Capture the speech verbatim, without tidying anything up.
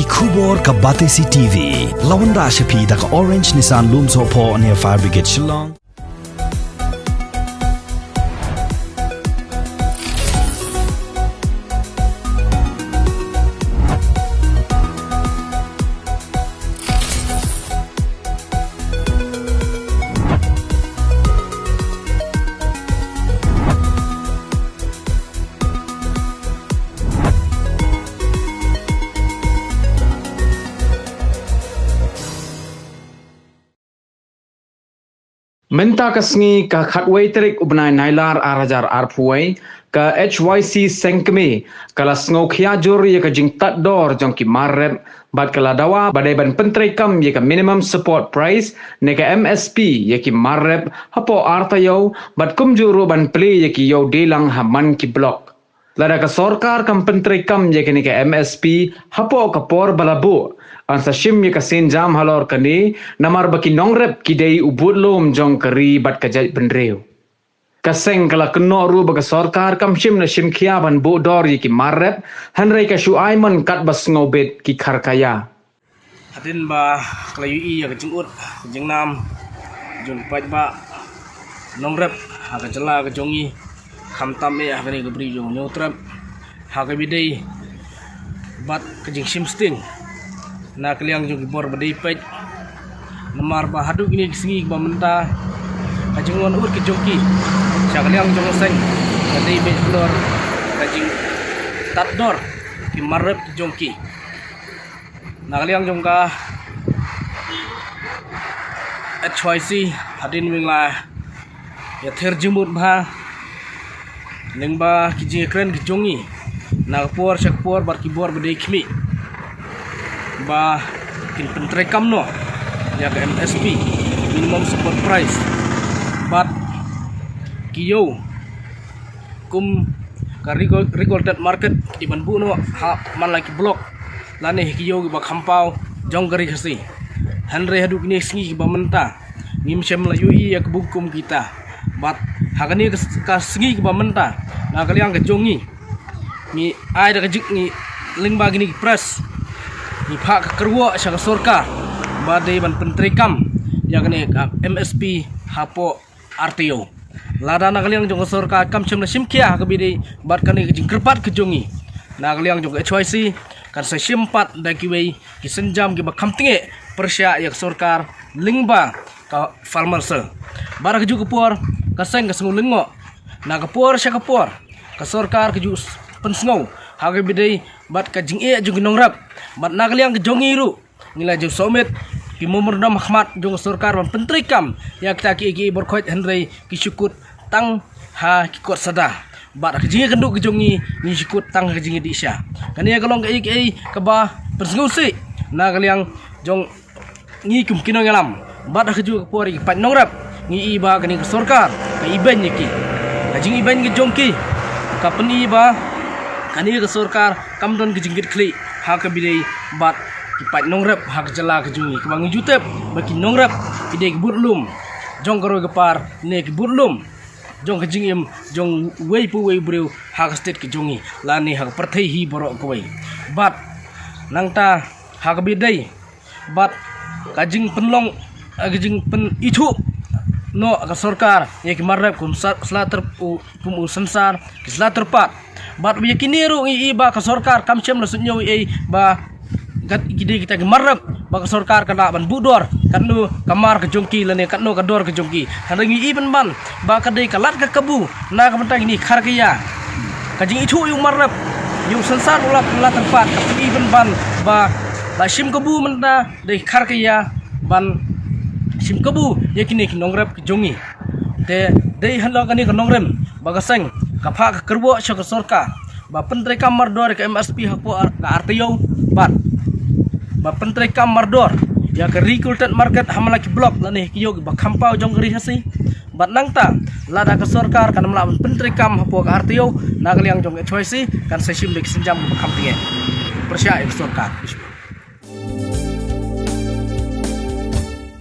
Khubor ka Batesi T V. La wanrah sha phi da ka Orange Nissan Lumsohphoh near Fire Brigade Shillong. Mynta ka sngi ka khatwei tarik u bnai Nailar ar hajar arphew wei, ka H Y C Sengkmie ka la sngew khia jur ïa ka jingtad dor jong ki mar rep, bad ka la dawa ba dei ban pyntreikam ïa ka minimum support price ne ka M S P ïa ki mar rep hapoh ar taïew, bad kumjuh ruh ban plie ïa ki ïew dei lang ha man ki block. Lada ka sorkar kam pyntreikam ïa kane ka M S P hapoh ka por ba la buh, yn sa shim ïa ka sienjam halor kane, namar ba ki nongrep ki dei u budlum jong ka ri bad ka jaitbynriew. Ka seng ka la kynnoh ruh ba ka sorkar kam shym la shim khia ban buh dor ïa ki mar rep, hynrei ka shu ai mon katba sngewbit ki kharkhaia. Hadien ba ka la ïohi ïa ka jingud, ka jingnam jong ki paidbah nongrep ha ka jylla ka jong ngi, khamtam eh ha kane ka bri jong Hynñiewtrep, ha kaba ïadei bad ka jingshim sting na ka liang jong ki bor ba dei peit. Namar ba haduh kine ki sngi kiba mynta, ka jingwan ud ka jong ki sha ka liang jong ka seng ka dei beit halor ka jingtad dor ki mar rep ki jong ki. Na ka liang jong ka H Y C, hadien ba ngi la ïathir jingmut bha lyngba ki jingïakren ki jong ngi na ka por sha ka por bad ki bor ba dei khmih, ba kin pyntreikam noh ïa ka M S P, minimum support price, bad ki ïew kum ka regul-, regulated market, ki ban buh noh ha man la ki block lane ki ïew kiba khampaw jong ka ri Khasi. Hynrei haduh kine ki sngi kiba mynta ngim shym la ïohi ïa ka bun kum kita. Bad ha kane ka, ka sngi kiba mynta, na ka liang ka jong ngi, ngi ai da ka jing ngi lyngba kine ki press, ngi phah ka kyrwoh sha ka sorkar ba dei ban pyntreikam ïa kane ka M S P hapoh ar taïew. Lada na ka liang jong ka sorkar kam shym la shim khia ha kaba ïadei bad kane ka jingkyrpad ka jong ngi, na ka liang jong ka H Y C kan sa shim pat da kiwei ki sienjam kiba kham tyngeh pyrshah ïa ka sorkar lyngba ka farmer cell. Bad ha kajuh ka por ka seng ka sngew lyngngoh, na ka por sha ka por ka sorkar ka ju s-, pynsngew ha kaba ïadei bad ka jingeh jong ki nongrep. Bad na ka liang ka jong ngi ruh, ngi la ju submit ki memorandum ha khmat jong ka sorkar ban pyntreikam ïa kita kiei kiei baroh khoit, hynrei ki shu kut tang ha ki kot sada. Bad ha ka jingïakynduh ka jong ngi, ngi shu kut tang ha ka jingïadih sha. Kane ka long kaei kaei kaba pynsngewsih na ka liang jong ngi kum ki nongïalam. Bad ha kajuh ka por ïa ki paid nongrep, ngi i ba kane ka sorkar ka ibeiñ ïa ki. Ka jingibeiñ ka jong ki ka pyni ba kane ka sorkar kam don ka jingkitkhlieh ha kaba ïadei bad ki paid nongrep ha ka jylla ka jong ngi, kaba ngi ju tip ba ki nongrep ki dei ki budlum jong ka roi ka par ne ki budlum jong ka jingim jong uwei pa uwei u briew ha ka state ka jong ngi lane ha ka pyrthei hi baroh kawei. Bad nangta ha kaba ïadei bad ka jingpynlong, ka jingpynithuh noh ka sorkar ïa ki mar rep kum sa-, sla tyrp-, u, kum u sensar, ki sla tyrpad. Bad ïa kine ruh ngi i ba ka sorkar kam shym la suidñiew ei ei ba kat ki dei kita ki mar rep ba ka sorkar ka lah ban buh dor katno ka mar ka jong ki lane katno ka dor ka jong ki. Hynrei ngi i pynban ba ka dei ka lad ka kabu na ka bynta kine ki kharkhaia. Ka jingithuh ïa u mar rep, ïa u sensar u la, la tyrpad, ka pyni pynban ba la shim kabu mynta da ki kharkhaia ban shim kabu ïa kine ki nongrep ki jong ngi. Te dei halor kane ka nongrim ba ka seng ka phah ka kyrwoh sha ka sorkar ba pyntreikam mardor ïa ka M S P hapoh ar-, ka ar taïew, bad ba pyntreikam mardor ïa ka regulated market ha man la ki block lane ki ïew kiba kham paw jong ka ri Khasi. Bad nangta lada ka sorkar kan ym lah ban pyntreikam hapoh ka ar taïew, na ka liang jong ka H Y C kan sa shim da ki sienjam kiba kham tyngeh pyrshah ïa ka sorkar.